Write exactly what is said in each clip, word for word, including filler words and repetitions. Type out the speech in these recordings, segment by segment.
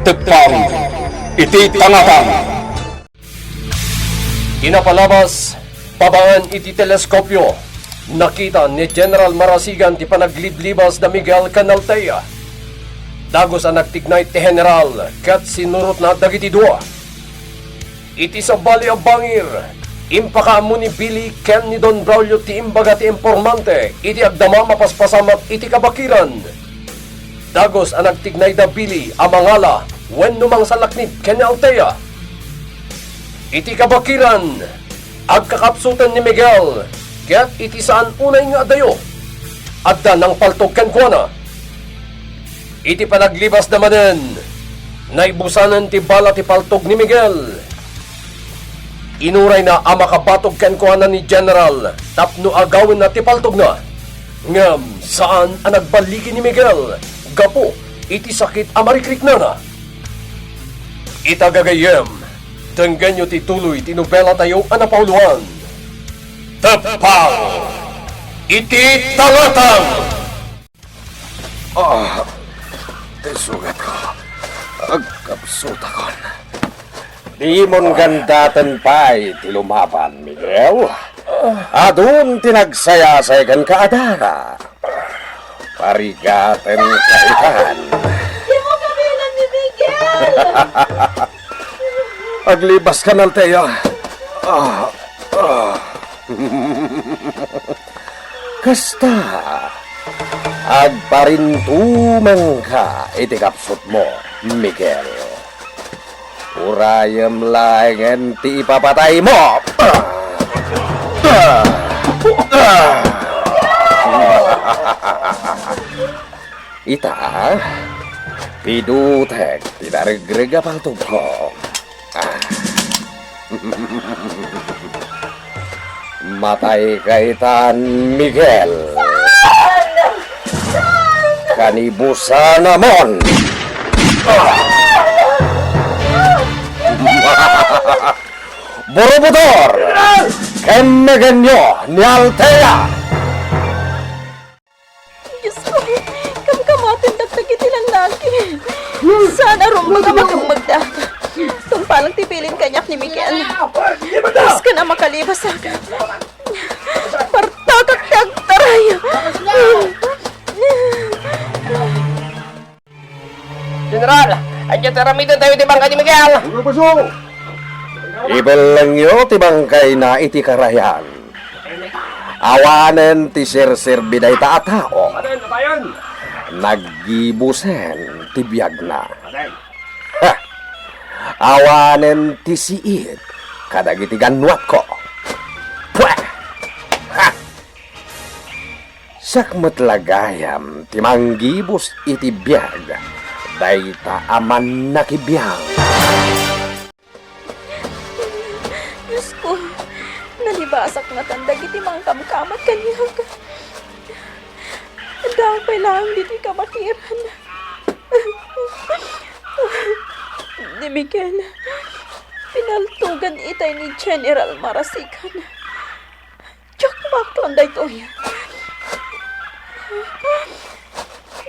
Teppang iti tangatang. Inapalabas, pabaen iti teleskopio, nakita ni General Marasigan ti panagliblibas da Miguel ken Althea. Dagus a nagtignay ti General ket sinurotna dagiti dua. Iti sabali a bangir, impakaammo ni Billy ken ni Don Braulio ti imbaga ti impormante iti agdama mapaspasamak iti kabakiran. Dagus a nagtignay da Billy a mangala wenno mangsalaknib ken ni Althea. Iti kabakiran, agkakapsuten ni Miguel ket iti saan unay nga adayo, adda nangpaltog kenkuana. Iti panaglibasda manen, naibusanen ti bala ti paltog ni Miguel. Inurayna a makabatog kenkuana ni General tapno agawenna ti paltogna. Ngem saan a nagballigi ni Miguel gapu iti sakit a marikriknana. Ita gagayyem, denggenyo ti tuloy ti nobelatayo a napauluan, Teppang iti Tangatang! Ah, ti sugatko. Agkapsutakon. Dimon gandaten pay ti lumaban, Miguel. Adun ti nagsayasay kenka a dara. Parigaten ka itan. Dimo kabilan ni Miguel! Aglibas ka, Althea. Ah, ah. Kasta, agparintumengka iti kapsutmo, Miguel. Urayem laengen ti ipapataymo. Ita, pidutek ti naregreg a paltogko. Ah. Matay ka itan, Miguel. Kanibusanamon! Borobutor! Kennegenyo ni Althea! Diosko, kamkamaten dagdagiti lallaki. Saan a rumbeng a makemmegda. Tungpalan ti bilin kaniak ni Miguel. Kas ka na makalibasak. Partakak ti agtaray. General, adda ti aramidentayo ti bangkay ni Miguel. Ibellengyo ti bangkayna iti karayan. Awanen ti serserbi dayta a tao. Naggibusen ti biagna. Ha! Awanen ti siit kadagiti gannuatko. Pwe! Ha! Siak met la gayam ti manggibus iti biag dayta a mannakibiang. Diosko, nalibasak ngatan dagiti mangkamkamat kaniak. Addaak pay laeng ditoy kabakiran. Ni Miguel, pinaltogan itay ni General Marasigan. Diak maakton daytoy.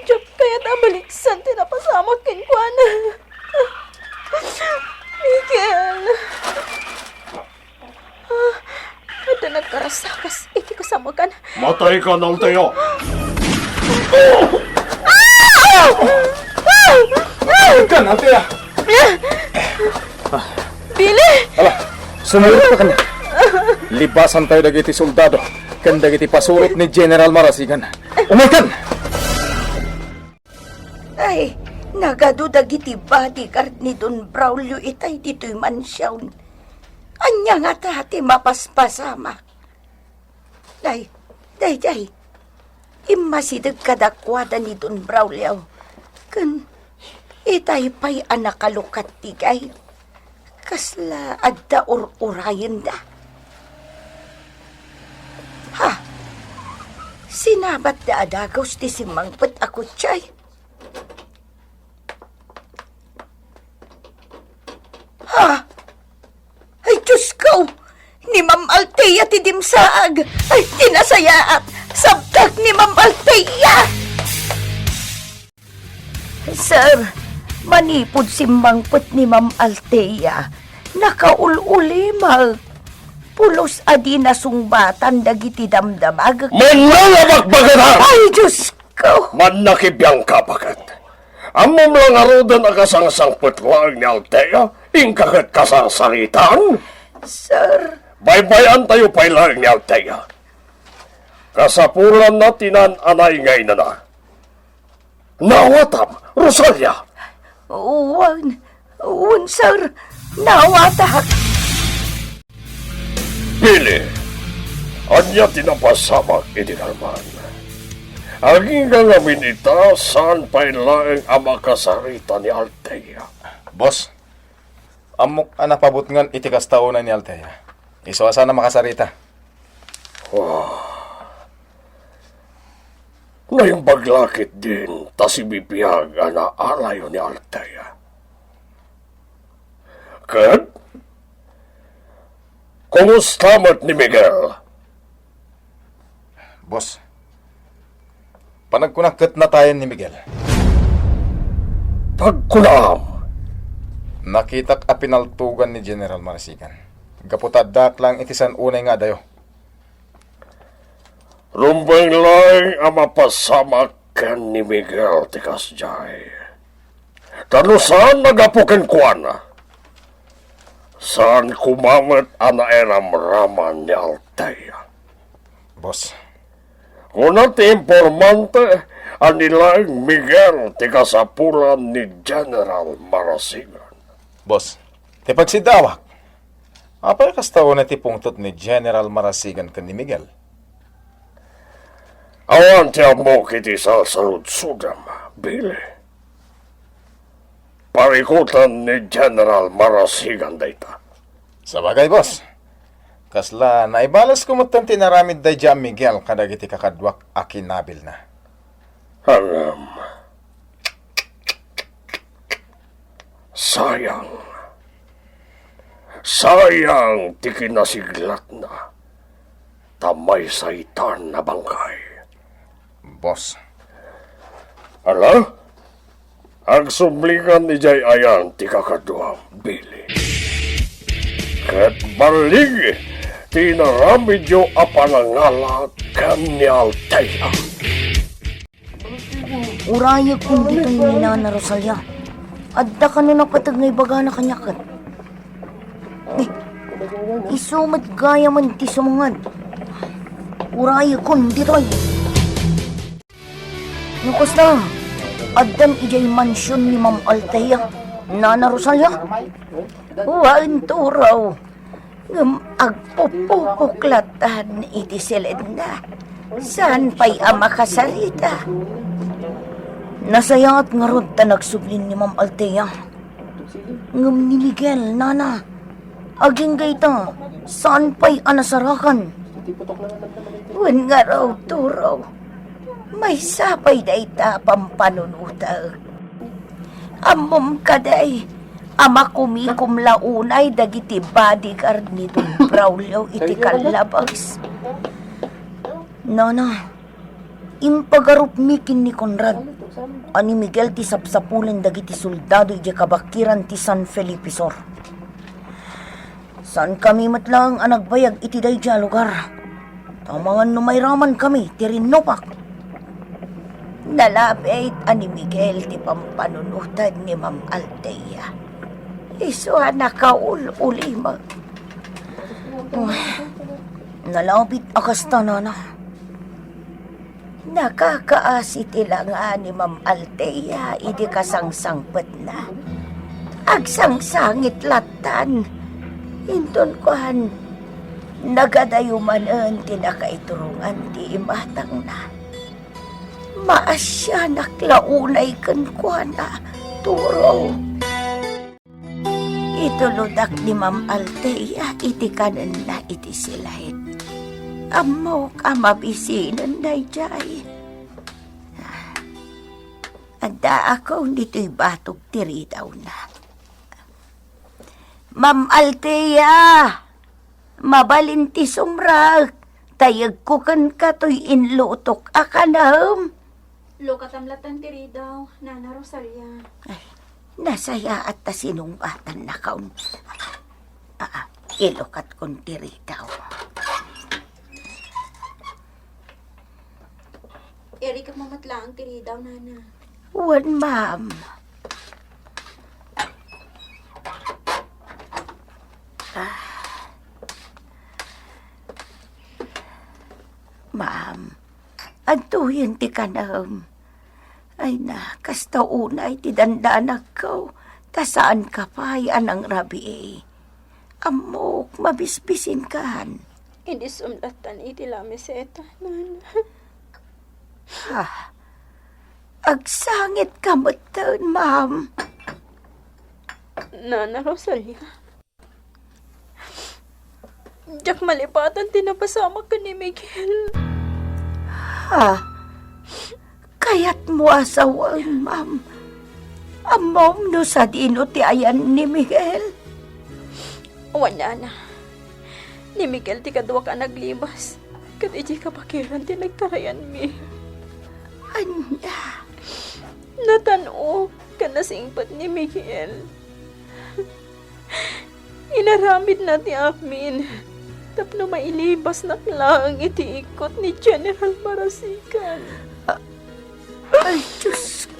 Diak kayat a baliksan ti napasamak kenkuana. Miguel. Ah, adda nagkarasakas iti kasamokan. Matay ka, Althea! Matay ka, Althea! Billy! Ala, sumurot ka kaniak. Libasantayo dagiti soldado ken dagiti pasurot ni General Marasigan. Umaykan! Ay, nagadu dagiti bodyguard ni Don Braulio itay ditoy mansion. Ania ngata ti mapaspasamak? Ay, daydiay, immasideg kadakuada ni Don Braulio. Ken itay pay a nakalukat ti guide. Kasla adda ur-urayenda? Ha? Sinabatda a dagus ti simmangpet a kotsay? Ha? Ay, Diosko! Ni Ma'am Althea ti dimsaag! Ay, ti nasayaat! Sabtak ni Ma'am Althea! Sir, Manipud simmangpet ni Ma'am Althea, nakaul-ulimek. Pulos a di nasungbatan dagiti damdamagek. Mannangabakbaket! Ay, Diyos ko! Mannakibiangka, baket. Ammom la ngaruden a kasangsangpet laeng ni Althea, inka ket kasarsaritan? Sir. Baybay-antayo pay laeng ni Althea. Kasapulanna ti naan-anay nga inana. Naawatam, Rosalia? Wen, wen, sir. Naawatak. Billy, ania ti napasamak idi kalman? Agingga ngamin ita, saan pay laeng a makasarita ni Althea? Boss, ammok a napabutngen iti kasta unay ni Althea. Isu a saan a makasarita. Naimbag la ketdin ta sibibiag a naalayo ni Althea. Ket, kumusta met ni Miguel? Boss, panagkunak ket natayen ni Miguel. Pagkunaam? Nakitak a pinaltogan ni General Marasigan. Gapu ta addaak laeng iti saan unay nga adayo. Rumbeng laeng a mapasamak ken ni Miguel ti kasdiay. Ta no saan a gapu kenkuana, saan koma met a nairamraman ni Althea. Boss. Kuna ti impormante a ni laeng Miguel ti kasapulan ni General Marasigan. Boss, ti pagsiddawak, apay kasta unay ti pungtot ni General Marasigan ken ni Miguel? Awan ti ammok iti salsaludsodam, Billy. Parikutan ni General Marasigan dayta. Sabagay, boss. Kasla, naibalesko metten ti inaramid daydiay a Miguel kadagiti kakaduak a kinabilna. Ngem, sayang. Sayang ti kinasiglatna. Ta maysa itan a bangkay. Boss. Ala? Agsublingan idiay ayan ti kakaduam, Billy. Ket ballig ti inaramidyo a panangala ken ni Althea. Urayek kun ditoy ni Nana Rosalia. Adda kano napateg nga ibagana kaniak ket. Eh, isu met gayamen ti sumungad. Urayek kun ditoy. No kasta, addan idiay mansion ni Ma'am Althea, Nana Rosalia? Wen, Turaw. Ngem agpupupok latan iti silenna. Saan pay a makasarita? Nasayaat ngarud ta nagsublin ni Ma'am Althea. Ngem ni Miguel, Nana, agingga ita, saan pay a nasarakan? Wen ngarud, Turaw, maysa pay dayta a pampanunotek. Ammom kadi a makumikom la unay dagiti bodyguard ni Don Braulio iti kallabas? Nana, impagarupmi ken ni Conrad a ni Miguel ti sapsapulen dagiti soldado idiay kabakiran ti San Felipe Sur. Saankami met laeng a nagbayag iti daydiay a lugar. Amangan no mairamankami ti rinnupak. Nalabit a ni Miguel ti pampanunotan ni Ma'am Althea. Isu a nakaul-ulimek. Uy, nalabit a kasta, Nana. Nakakaasi ti langa ni Ma'am Althea idi kasangsangpetna. Agsangsangit latan. Inton kuan, nagadayo manen ti nakaiturongan ti imatangna. Maasianak la unay kenkuana, Turaw. Ituludak ni Ma'am Althea iti kanenna iti silait. Ammok a mabisinen daydiay. Addaakon ditoy batog ti ridawna. Ma'am Althea! Mabalin ti sumrek, tayegko kenka toy inlutok a kanem. Lukatam latan ti ridaw, Nana Rosalia. Ay, Nasayaat ta sinungbatanna kaon. Ah, ah, ilukatkon ti ridaw. Irikatmo met laeng ti ridaw, Nana. Wen, ma'am. Ah. Ma'am, adtoyen ti kanem. Ay na, kasta unay ti dandanagko, ta saanka pay a nangrabii. Ammok, mabisbisinkan. Idi sumlatan iti lamiseta, Nana. Ha? Agsangitka metten, ma'am. Nana Rosalia. Diak malipatan ti napasamak ken ni Miguel. Ha? Kayatmo a sawen, ma'am? Ammom no sadino ti ayan ni Miguel? Wen, Nana. Ni Miguel ti kaduak a naglibas, ket idiay kabakelan ti nagtarayanmi. Ania? Natan-ok ken nasingpet ni Miguel. Inaramidna ti amin tapno mailibasnak laeng iti ikot ni General Marasigan. Ay, Diyos ko!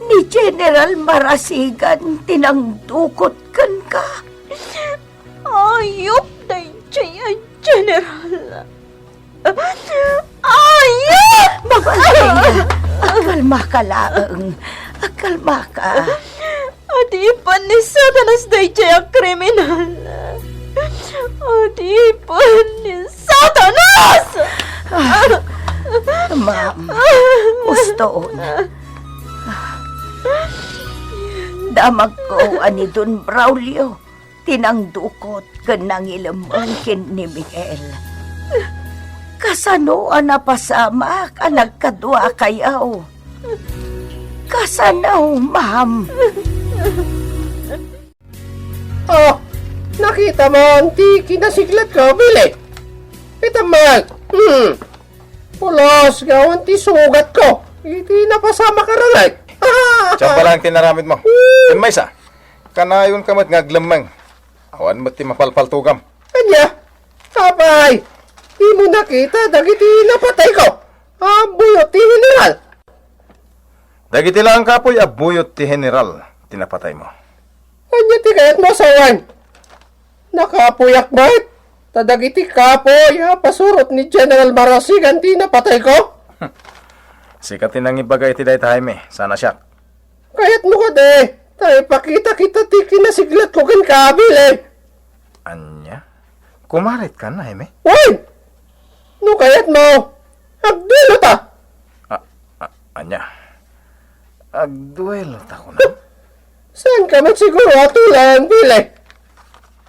Ni General Marasigan ti nangdukot kenka? Ayup daydiay a General! Ayup! Mabalay! Agkalmaka laeng. Agkalmaka. Adipen ni Satanas daydiay a kriminal. Adipen ni Satanas! Ah, ma'am, husto una. Damagko a ni Don Braulio ti nangdukot ken nangilemmeng ken ni Miguel. Kasano a napasamak a nagkaduakayo? Kasano, ma'am? Oh, nakitam ti kinasiglatko, Billy? Kita man. Hmm. Pulos, gawan ti sugatko. Iti napasamak a rangay. Siak pay laeng ti inaramidmo. Hmm. Ken maysa, kanayonka met nga aglemmeng. Awan met ti mapalpaltogam. Ania? Apay, dimo nakita dagiti napatayko? Abbuyot ti General. Dagiti laeng kapuy abbuyot ti General ti napataymo. Ania ti kayatmo a sawen? Nakapuyak met, ta dagiti kapuy a pasurot ni General Marasigan ti napatayko? Sika ti nangibaga iti dayta, Jaime, saan a siak. Kayatmo kadi, ta ipakita kita ti kinasiglatko kenka, Billy. Ania? Kumaritkan, Jaime? Wen! No kayatmo, agduelota. A-, a-, ania? Agduelota, kunam? Saanka met siguro a tulang, Billy.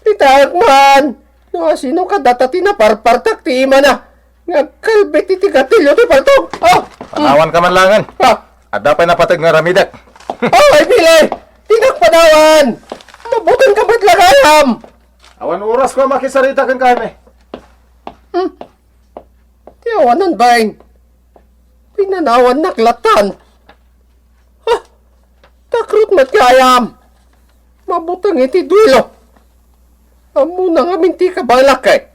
Itaek man, no asino kadata ti naparpartak ti imana nga agkalbit iti gatilio ti paltog. Oh! Panawanka man laengen. Ah! Adda pay napateg nga aramidek. Oy, Billy! Dinak panawan! Mabutengka met la gayam! Awan orasko a makisarita kenka, Jaime. Hmm. Ti awanan bain. Pinanawannak latan. Ha? Takrot met gayam. Mabuteng iti duelo. Ammona ngamin ti kabaelak, eh.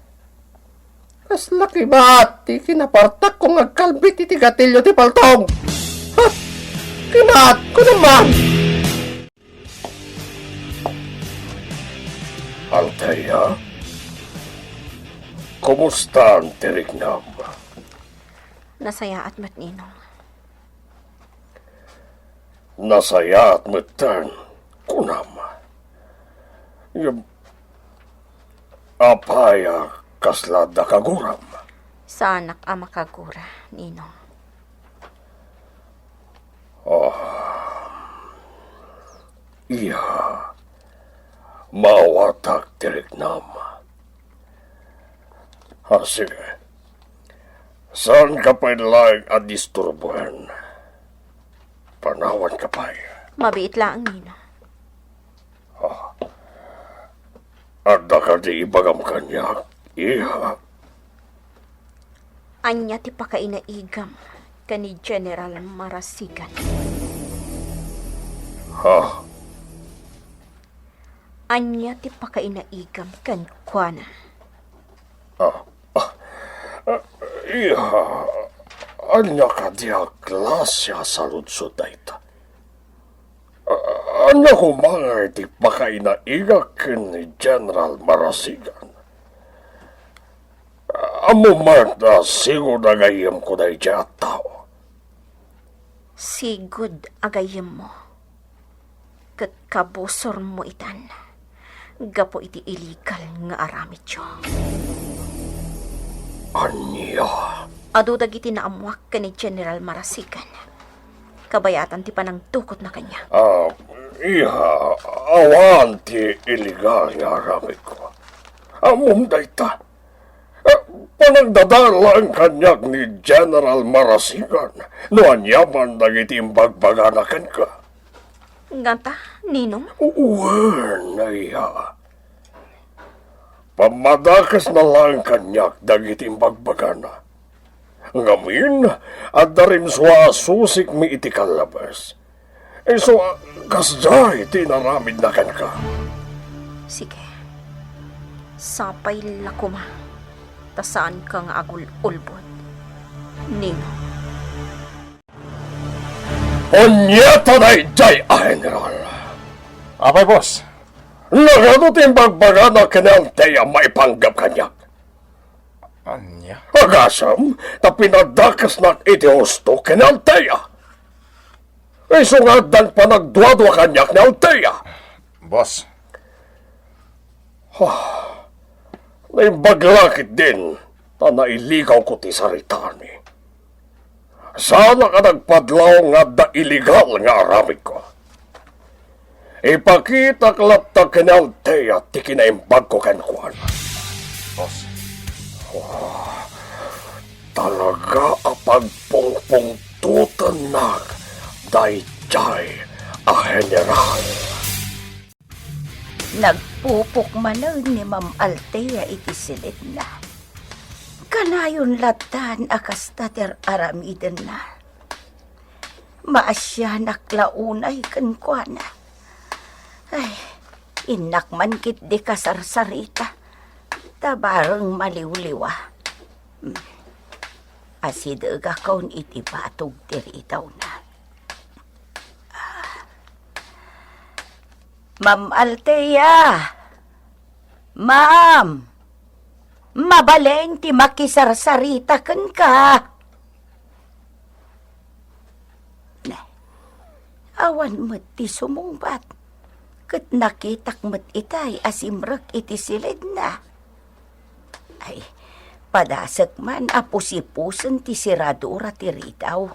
Kasla kibat ti kinapartakko nga agkalbit iti gatilio ti paltog. Ha? Kibat, kunam man. Althea, kumusta ti riknam? Nasayaat met, Ninong. Nasayaat metten, kunam. Ngem, apay a kasla adda kaguram? Saanak a makagura, Ninong. Oh. Iya, maawatak ti riknam. Ah, sige. Saanka pay laeng a disturboen. Panawanka pay. Mabiit laeng, Nino. Ah. Adda kadi ibagam kaniak, iha? Ania ti pakainaigam ken ni General Marasigan? Ah. Ania ti pakainaigam kenkuana? Ah, ah, ah, iya, ania kadi a klase a saludsod dayta? Ah, ania koma nga iti pakainaigak ken ni General Marasigan? Ammom met a sigud a gayyemko daydiay a tao. Sigud a gayyemmo. Ket kabusormo itan gapu iti illegal nga aramidyo. Ania? Adu dagiti naammoak ken ni General Marasigan. Kabayatan ti panangtukotna kaniak. Ah, iya, awan ti illegal nga aramidko. Ammom dayta. Ah, panagdadael laeng kaniak ni General Marasigan no aniaman dagiti imbagbagana kenka. Ngata, Ninong? Wen, iya. Pammadakesna laeng kaniak dagiti imbagbagana. Ngamin, adda rimsua a susikmi iti kallabes. Isu a kasdiay ti inaramidna kenka. Sige. Sapay la koma, ta saanka nga agul-ulbod, Ninong. Ania ta daydiay a general? Apay, boss? Nagano ti imbagbagana ken ni Althea maipanggep kaniak? Ania? Agasem ta pinadakesnak iti husto ken ni Althea. Isu nga addan panagduadua kaniak ni Althea. Boss. Ah, naimbag la ketdin ta nailigawko ti saritami. Saanak a nagpadlaw nga adda illegal nga aramidko. Ipakitak latta ken ni Althea ti kinaimbagko kenkuana. Boss. Ah, talaga a pagpungpungtotennak daydiay a general. Nagpupok manen ni Ma'am Althea iti silidna. Kanayon lattan a kasta ti ar-aramidenna. Maasianak la unay kenkuana. Ay, innak man ketdi kasarsarita, ta bareng maliwliwa. Hmm. Asidegakon iti batog ti ridawna. Ma'am Althea! Ma'am! Mabalin ti makisarsarita kenka! Ne, awan met ti sumungbat, ket nakitak met itay a simrek iti silidna. Ay, padasek man a pusipusen ti seradura ti ridaw,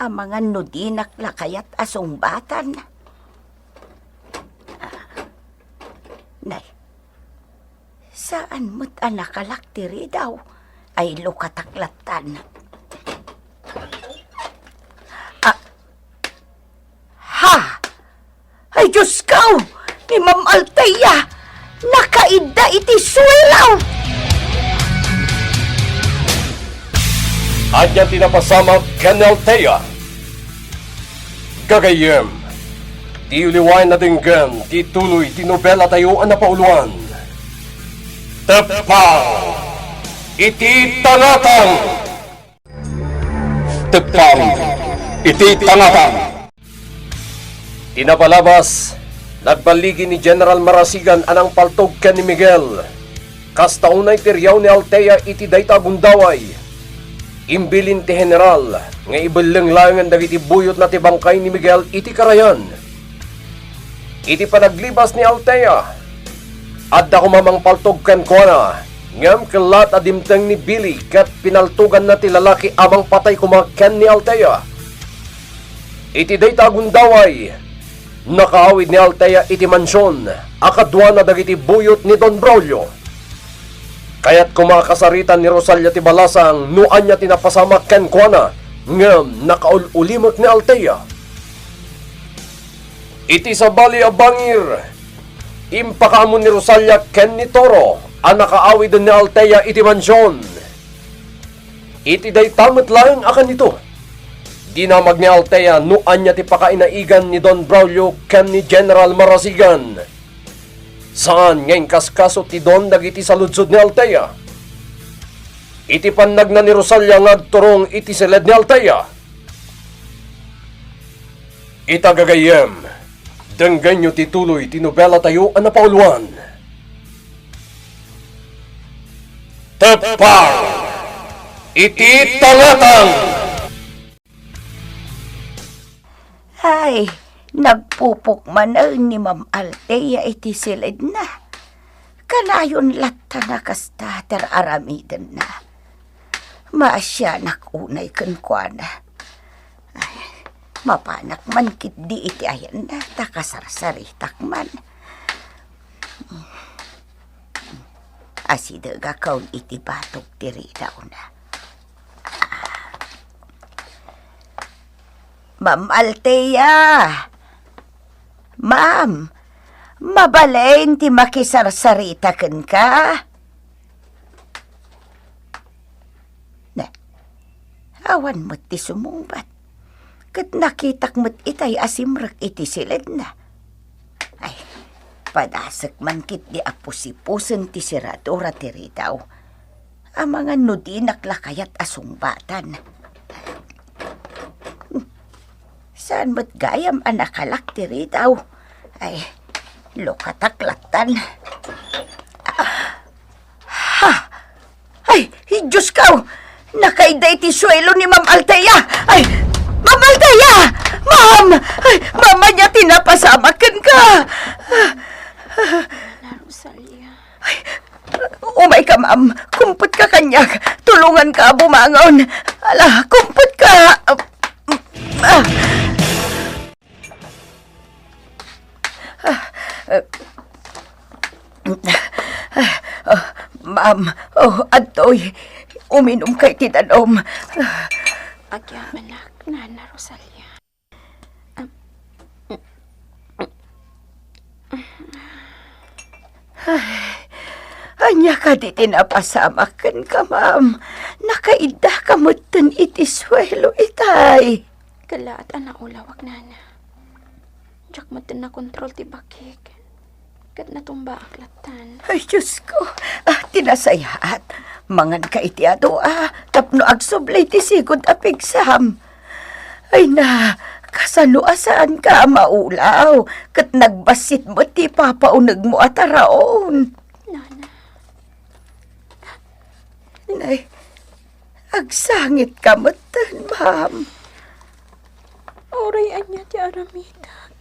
amangan no dinak la kayat a sungbatan. Ah, nay, saan met a nakalak ti ridaw, ay lukatak lattan. Ah, Ha! Ay, Diyos ko! Ni Ma'am Althea, nakaidda iti suelo! Ania ti napasamak ken ni Althea? Gagayyem, diyo liwaen a denggen ti tuloy ti nobela tayo a napauluan, Teppang iti Tangatang! Teppang iti Tangatang. Ti napalabas, nagballigi ni General Marasigan a nangpaltog ken ni Miguel. Kasta unay ti riaw ni Althea iti dayta a gundaway. Imbilin ti general nga ibelleng laengen dagiti buyotna ti bangkay ni Miguel iti karayan. Iti panaglibas ni Althea, adda koma mangpaltog kenkuana, ngem kellat a dimteng ni Billy ket pinaltoganna ti lalaki a mangpatay koma ken ni Althea. Iti dayta a gundaway, nakaawid ni Althea iti mansion a kaduana dagiti buyot ni Don Braulio. Kayat koma a kasaritan ni Rosalia ti balasang no ania ti napasamak kenkuana, ngem nakaul-ulimek ni Althea. Iti sabali a bangir, impakaammo ni Rosalia ken ni Toro a nakaawiden ni Althea iti mansion. Iti dayta met laeng a kanito, Inamag ni Altea no ania ti pakainaigan ni Don Braulio ken ni General Marasigan. Saan nga inkaskaso ti Don dagiti saludsod ni Altea. Iti pannagna ni Rosalia nga agturong iti siled ni Altea. Ita gagayyem, denggenyo ti tuloy ti nobelatayo a napauluan. Tepar iti tangatang! Ay, nagpupok manen ni Ma'am Altea iti siledna. Kanayon latta a kasta ti ar-aramidenna. Maasianak unay kenkuana. Ay, mapanak man ketdi iti ayanna ta kasarsaritak man. Asidegakon iti batog ti ridawna. Ma'am Altea! Ma'am, mabalin ti makisarsarita kenka? Ne, awan met ti sumungbat. Ket nakitak met itay a simrek iti siledna. Ay, padasek man ketdi a pusipusen ti seradura ti ridaw. Amangan no dinak la kayat a sungbatan. Saan met gayam a nakalak ti ridaw? Ay, lukatak lattan. Ah, ha! Ay, Diyos ko! Nakaidda iti suelo ni Ma'am Altea! Ay, Ma'am Altea! Ma'am! Ay, Ma'am, ania ti napasamak kenka? Nana Rosalia. Ay, umayka, ma'am. Kumpetka kaniak. Tulonganka a bumangon. Ala, kumpetka. Ah. Ah, ma'am, oh, adtoy. Uminumka iti danum. Agyamanak, Nana Rosalia. Ay, ania kadi ti napasamak kenka, ma'am? Nakaiddaka metten iti suelo itay. Kellaat a naulawak, nana. Diak metten nakontrol ti bakik. Ket natumbaak lattan. Ay, Diyos ko! Ah, ti nasayaat, manganka iti adu a tapno agsubli ti sigud a pigsam. Ay na, kasano a saanka a maulaw ket nagbassit met ti ipapaunegmo a taraon? Nana. Nay, agsangitka metten, ma'am. Uray ania ti aramidak,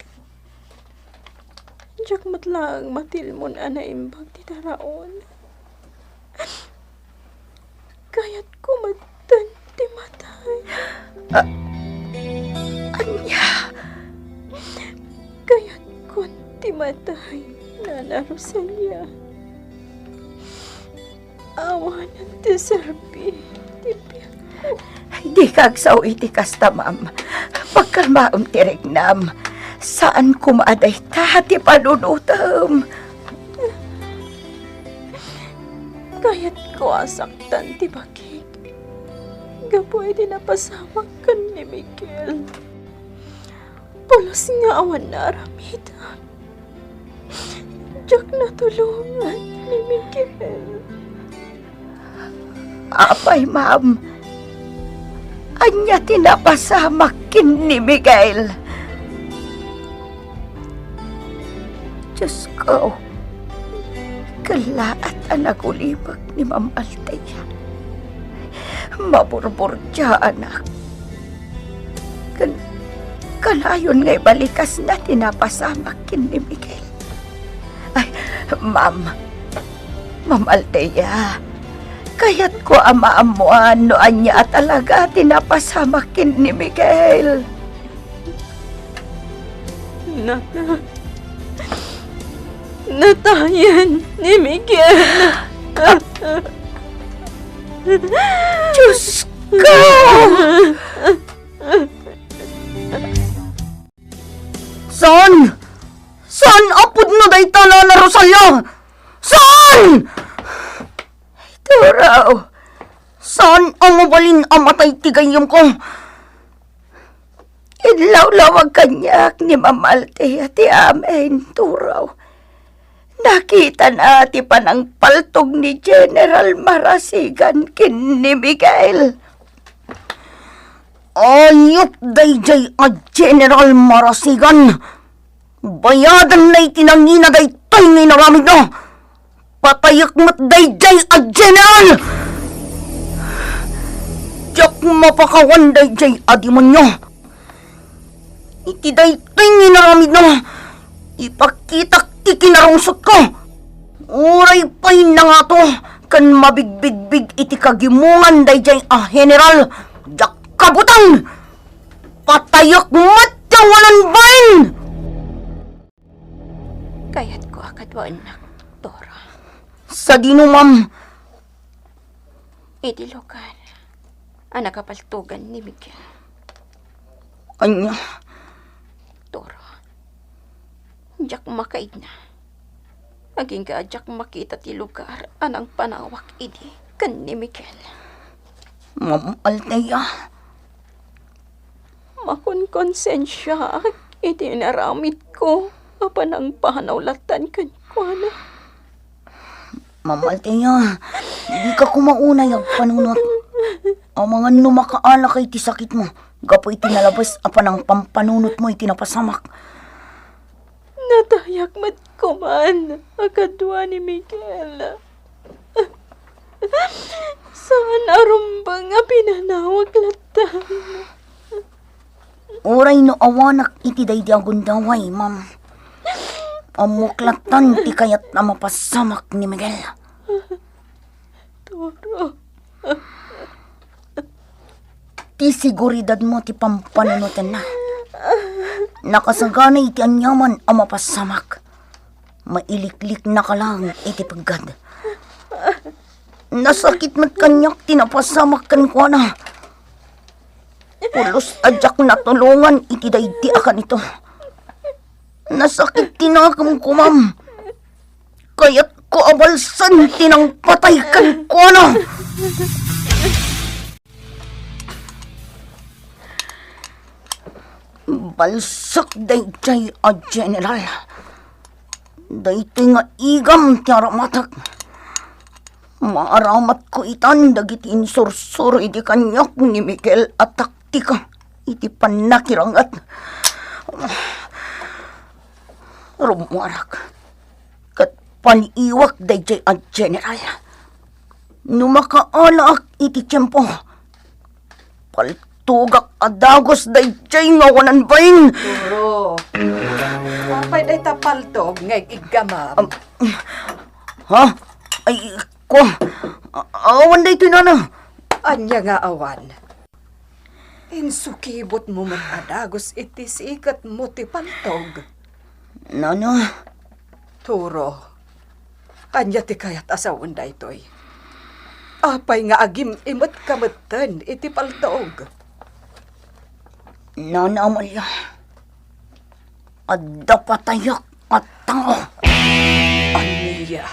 diak met laeng matilmon a naimbag ti taraon. Kayatko metten ti matay. A-, ania? Kayatkon ti matay, Nana Rosalia. Awanen ti serbi ti biagko. Dika agsao iti kasta, ma'am. Pagkalmaem ti riknam. Saan koma a dayta ti panunotem. Kayatko a saktan ti bakik gapu iti napasamak ken ni Miguel. Pulos nga awan naaramid. Diak natulongan ni Miguel. Apay, ma'am? Ania ti napasamak ken ni Miguel? Diyos ko, kellaat a nagulibek ni Ma'am Altea. Maburburdiaanak. Kan-, kanayon nga ibalikasna ti napasamak ken ni Miguel. Ay, ma'am. Ma'am Altea, kayatko a maammoan no ania a talaga ti napasamak ken ni Miguel. Nana, natayen ni Miguel. Diyos ko! Saan? Saan a pudno dayta, Nana Rosalia? Saan? Turaw, saan a mabalin a matay ti gayyemko? Inlawlawag kaniak ni Ma'am Althea ti amin, Turo. Nakitana ti panangpaltog ni General Marasigan ken ni Miguel. Ayup daydiay a General Marasigan! Bayadanna iti nangina daytoy nga inaramidna! Patayek met daydiay a General! Diak mapakawan daydiay a demonio! Iti daytoy nga inaramidna, ipakitak ti kinarungsotko. Uray pay nangato ken mabigbigbig iti kagimongan daydiay a General, diak kabutang! Patayek met ti awanan bain! Kayatko a kaduaennak, Toro. Sadino, ma'am? Iti lugar a nakapaltogan ni Miguel. Ania? Toro, diak makaigna. Agingga a diak makita ti lugar a nangpanawak idi ken ni Miguel. Ma'am Althea. Makonkonsensiaak iti inaramidko a panangpanaw lattan kenkuana. Ma'am Althea, dika koma unay agpanunot. Amangan no makaalaka iti sakitmo gapu iti nalabes a panangpampanunotmo iti napasamak. Natayak met koman a kadua ni Miguel. Saan a rumbeng a pinanawak lattan. Uray no awanak iti daydi a gundaway, ma'am. Ammok lattan ti kayat a mapasamak ni Miguel. Toro. Ti seguridadmo ti pampanunotenna. Nakasagana iti aniaman a mapasamak. Mailikliknaka lang iti peggad. Nasakit met kaniak ti napasamak kenkuana. Pulos a diak natulongan iti daydi a kanito. Nasakit ti nakemko, ma'am. Kayatko a balsen ti nangpatay kenkuana. Balsek daydiay a General. Daytoy nga igam ti aramatek. Maaramatko itan dagiti insursuro idi kaniak ni Miguel a taktika iti pannakiranget. Rummuarak ket paniiwak daydiay a General. No makaalaak iti tiempo, paltogak a dagus daydiay nga awanan bain. Toro. Apay dayta paltog nga ig-iggamam? Am, ha? Ay, ko. A-, awan daytoy, nana. Ania nga awan? Insukibotmo met a dagus iti siketmo ti paltog. Nana. Toro, ania ti kayat a sawen daytoy? Apay nga agim-imetka metten iti paltog? Nana Amalia, adda patayak a tao. Ania?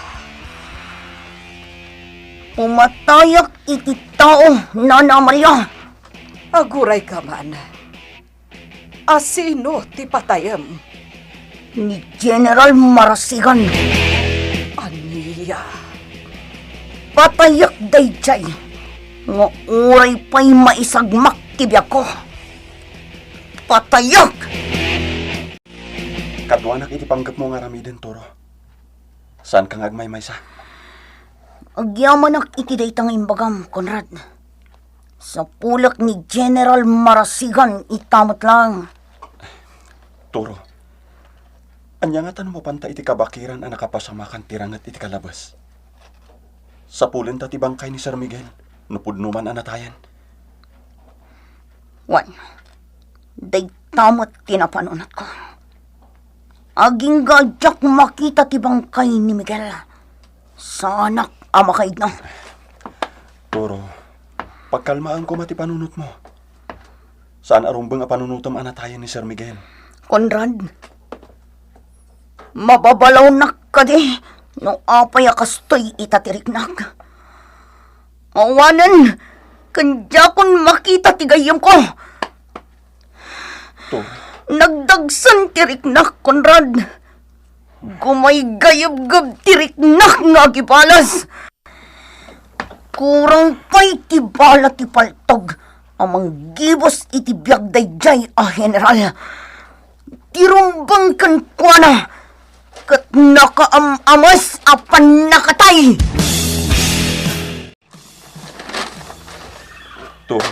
Pumatayak iti tao, Nana Amalia. Agurayka man. A sino ti patayem? Ni General Marasigan. Ania? Patayek daydiay nga uray pay maisagmak ti biagko. Patayek! Kaduanak iti panggepmo nga aramiden, Toro. Saanka nga agmaymaysa? Agyamanak iti dayta nga imbagam, Conrad. Sapulek ni General Marasigan ita met laeng. Toro, ania ngata no mapanta iti kabakiran a nakapasamakan ti ranget iti kalabes? Sapulenta ti bangkay ni Sir Miguel no pudno man a natayen. Wen, dayta met ti napanunotko. Agingga a diak makita ti bangkay ni Miguel, saanak a makaigna. Toro, pagkalmaem koma ti panunotmo. Saan a rumbeng a panunotem a natayen ni Sir Miguel. Conrad, mababalawnak kadi no apay a kastoy ita ti riknak. Awanen ken diakon makita ti gayyemko. Toro. Nagdagsen ti riknak, Conrad. Gumaygayebgeb ti riknak nga agibalas. Kurang pay ti bala ti paltog a manggibus iti biag daydiay a general. Ti rumbeng kenkuana ket nakaam-ames a pannakatay. Toro,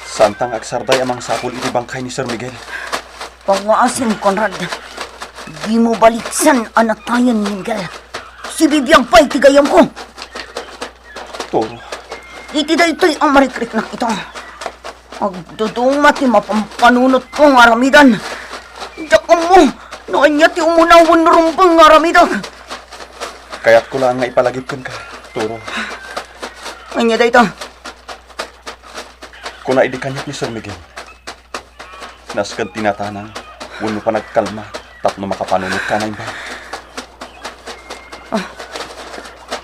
saanta nga agsarday a mangsapul iti bangkay ni Sir Miguel. Pangngaasim, Conrad. Dimo baliksan a natayen ni Miguel. Sibibiag pay ti gayyemko. Toro. Iti daytoy a marikriknak ita, agduduma ti mapampanunotko nga aramiden. Diak ammo no ania ti umuna wenno rumbeng nga aramidek. Kayatko laeng nga ipalagip kenka, Toro. Ania dayta? Kuna idi kaniak ni Sir Miguel, nasked ti natanang wenno panagkalma tapno makapanunot ka na imbag. Ah,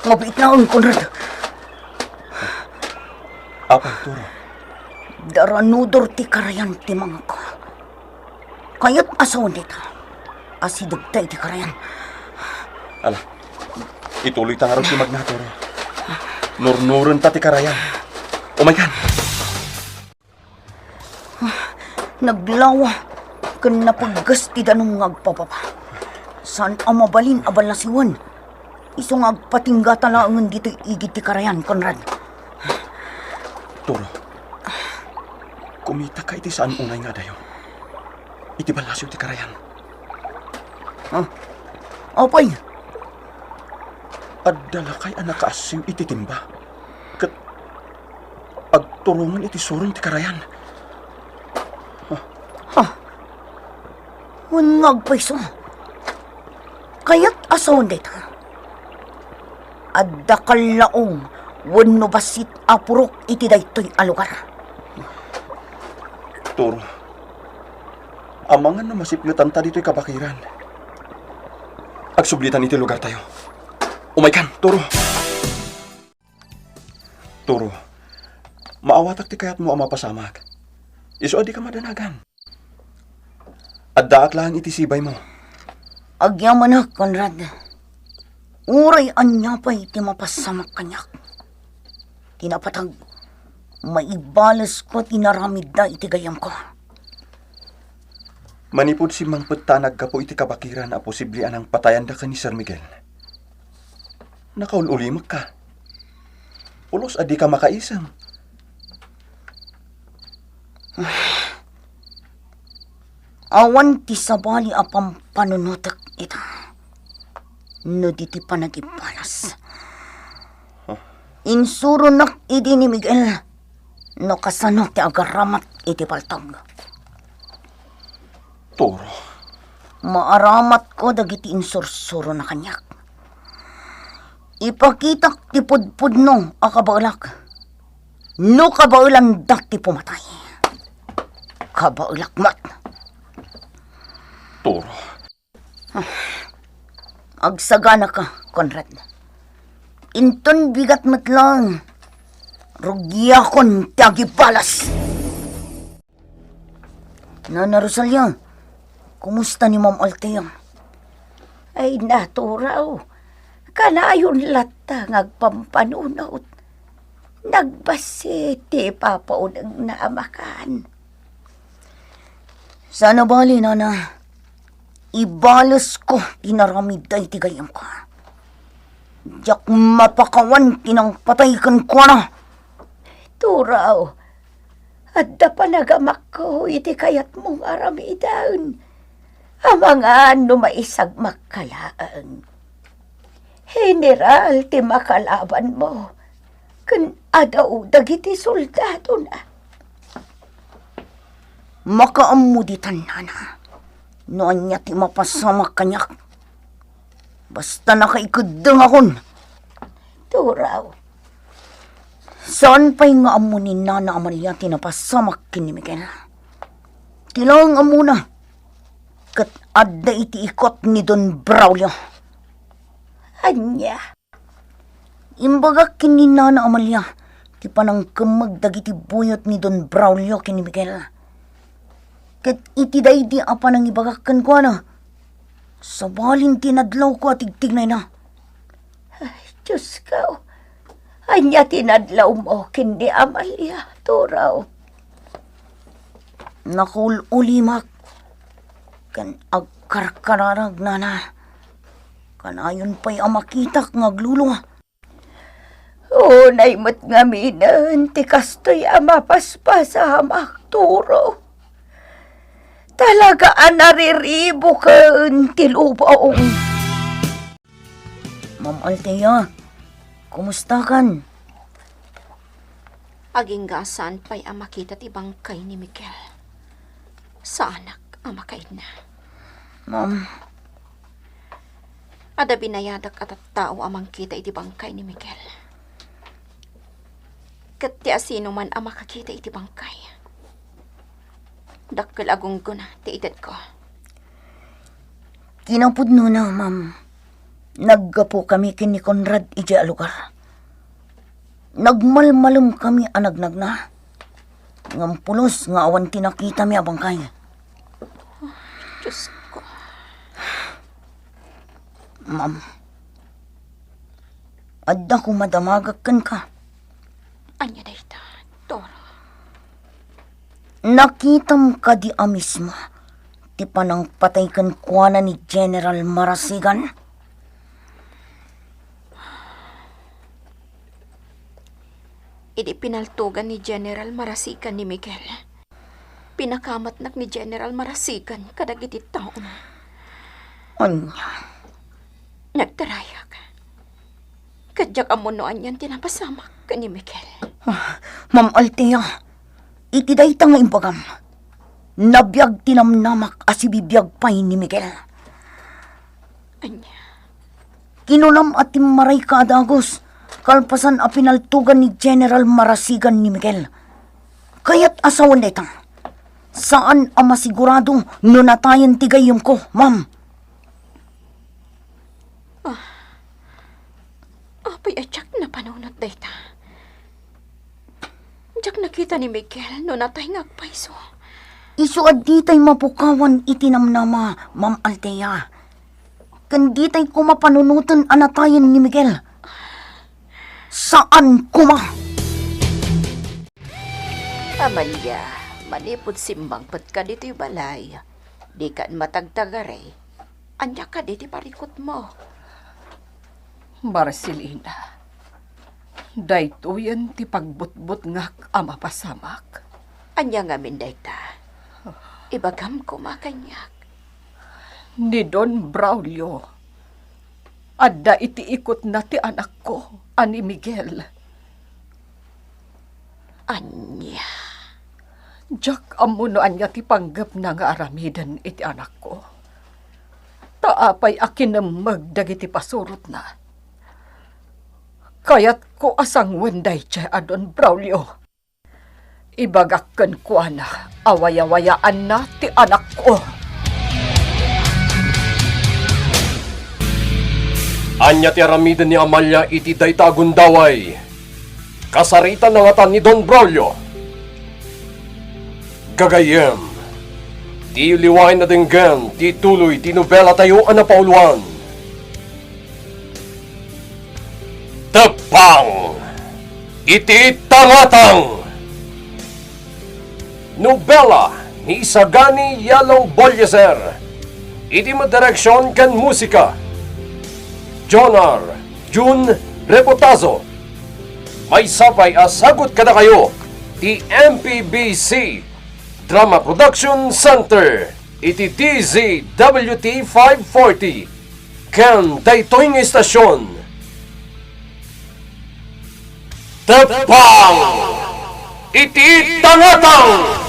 mabiit laeng, Conrad. Apay, Toro? Daranudor ti karayan ti mangko. Kayat a sawen dayta, asidegta iti karayan. Ala, ituloyta ngarud ti magna, Toro. Nurnurenta ti karayan. Umaykan. Naglawa ken napegges ti danum nga agpababa. Saan a mabalin a ballasiwen. Isu nga agpatinggata laengen ditoy igid ti karayan, Conrad. Toro, kumitaka iti saan unay nga adayo iti ballasiw ti karayan. Ah, apay? Adda lakay a nakaassiw iti timba ket agturongen iti surong ti karayan. Ha? Wen nga agpayso. Kayat a sawen dayta. Adda kallaong wenno bassit a purok iti daytoy a lugar. Toro, amangan no masipngetanta ditoy kabakiran. Agsublitan iti lugartayo. Umaykan, Toro. Toro, maawatak ti kayatmo a mapasamak. Isu a dika madanagan. Addaak laeng iti sibaymo. Agyamanak, Conrad. Uray ania pay ti mapasamak kaniak, ti napateg, maibalesko ti naramidda iti gayyemko. Manipud simmangpettanak gapu iti kabakiran a posible a nangpatayanda ken ni Sir Miguel, nakaul-ulimekka. Pulos a dika makaisem. Awan ti sabali a pampanunotek ita no di ti panagibalas. Insuronak idi ni Miguel no kasano ti agaramat iti paltog. Toro. Maaramatko dagiti insursurona kaniak. Ipakitak ti pudpudno a kabaelak. No kabaelanda ti pumatay, kabaelak met. Toro. Agsaganaka, Conrad. Inton bigat met laeng, rugiakon ti agibalas. Nana Rosalia, kumusta ni Ma'am Althea? Ay, Toro, kanayon latta nga agpampanunot. Nagbassit ti ipapaunegna a makan. Saan a bali, Nana. Ibalesko ti naramidda iti gayyemko. Diak mapakawan ti nangpatay kenkuana. Toro, adda panagamakko iti kayatmo nga aramiden. Amangan no maisagmakka laeng. General ti makalabanmo ken adu dagiti soldadona. Makaammo ditan, Nana, no ania ti mapasamak kaniak. Basta nakaikeddengakon. Toro. Saan pay nga ammo ni Nana Amalia ti napasamak ken ni Miguel. Ti laeng ammona, ket adda iti ikot ni Don Braulio. Ania? Imbagak ken ni Nana Amalia ti panangkemmeg dagiti buyot ni Don Braulio ken ni Miguel. Ket iti daydi a panangibagak kenkuana, sabalin ti nadlawko a tigtignayna. Ay, Diosko, ania ti nadlawmo ken ni Amalia, Turo? Nakaul-ulimak ken agkarkararag, nana. Kanayon pay a makitak nga aglulua. Unay met ngaminen ti kastoy a mapaspasamak, Turo. Talaga a nariribuken ti lubong. Ma'am Althea, kumustakan? Agingga a saan pay a makita ti bangkay ni Miguel. Saanak a makaidna. Ma'am. Adda binayadak a tattao a mangkita iti bangkay ni Miguel. Ket ti asinoman a makakita iti bangkay, dakkel a gunggona ti itedko. Kinapudnona, ma'am, naggapukami ken ni Conrad idiay a lugar. Nagmalmalemkami a nagnagna. Ngem pulos nga awan ti nakitami a bangkay. Diosko. Ma'am, adda koma damagek kenka. Ania dayta, Toro? Nakitam kadi a mismo ti panangpatay kenkuana ni General Marasigan? Idi pinaltogan ni General Marasigan ni Miguel, pinakamatnak ni General Marasigan kadagiti taona. Ania? Nagtarayak. Ket diak ammo no anian ti napasamak ken ni Miguel. Ah, Ma'am Althea, iti dayta nga imbagam, nabiag ti namnamak a sibibiag pay ni Miguel. Ania? Kinunam a timmarayka a dagus, kalpasan a pinaltogan ni General Marasigan ni Miguel. Kayat a sawen dayta. Saan a masigurado no natayen ti gayyemko, ma'am. Ah. Apay a diak napanunot dayta? Diak nakita ni Miguel no natay nga agpayso. Isu a ditay mapukawan iti namnama, Ma'am Althea. Ken ditay koma panunoten a natayen ni Miguel. Saan koma! Amalia, manipud simmangpetka ditoy balay, dikan matagtagari. Ania kadi ti parikutmo? Marcelina, daytoyen ti pagbutbutngak a mapasamak. Ania ngamin dayta? Ibagam koma kaniak. Ni Don Braulio, adda iti ikutna ti anakko a ni Miguel. Ania? Diak ammo no ania ti panggepna nga aramiden iti anakko. Ta apay a kinemmeg dagiti pasurotna? Kayatko a sanguen daydiay a Don Braulio. Ibagak kenkuana a wayawayaanna ti anakko. Ania ti aramiden ni Amalia iti dayta a gundaway? Kasaritan a ngatan ni Don Braulio. Gagayyem, diyo liwaen a denggen ti tuloy ti nobelatayo a napauluan. Teppang iti Tangatang! Nobela ni Isagani Yalo Bolleser. Iti met direksion ken musika, Jonar Jun Rebotazo. Maysa pay a sagut kadakayo ti M P B C Drama Production Center iti D Z W T five forty ken daytoy nga istasion. Teppang iti Tangatang!